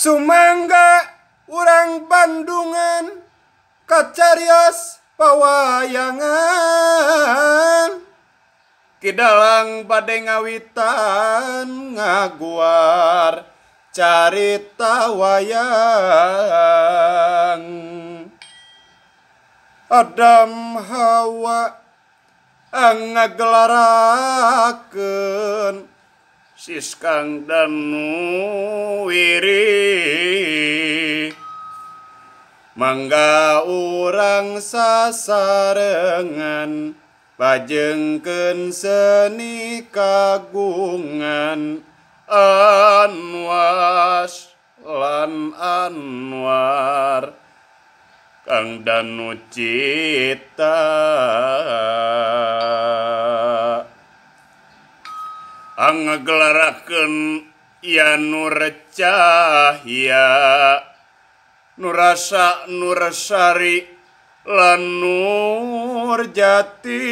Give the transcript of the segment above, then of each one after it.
Sumangga urang Bandungan kacarios pawayangan. Kidalang bade ngawitan ngaguar carita wayang. Adam Hawa ngagelarakeun Siskang Danu Wiri. Mangga urang sasarengan pajengkeun seni kagungan Anwas lan Anwar Kang Danu Cita. Angagelarakeun Yanur Cahya Nurasa Nursari lan Nur Jati.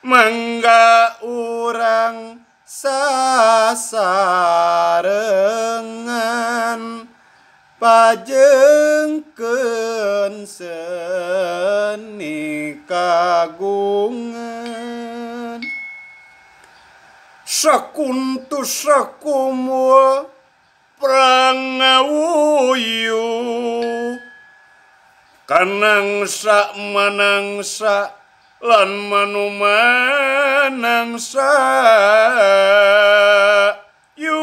Mangga urang sasarengan pajengkeun seni kagungan. Sakuntu sakumul prangawuyu kanangsa manangsa lan manumanangsa. Yu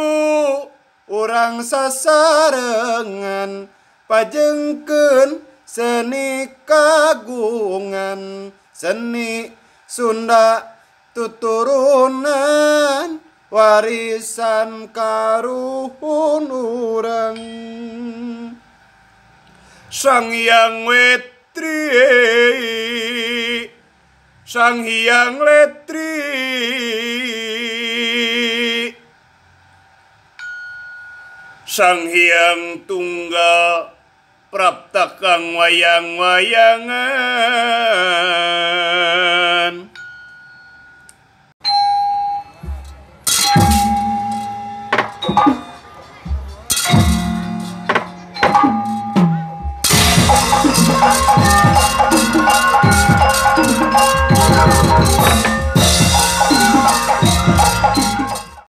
urang sasarengan pajengkeun seni kagungan seni Sunda tuturunan warisan karuhun urang. Sang Hyang Wetri Sang Hyang Letri Sang Hyang Tunggal prapta kang wayang-wayangan.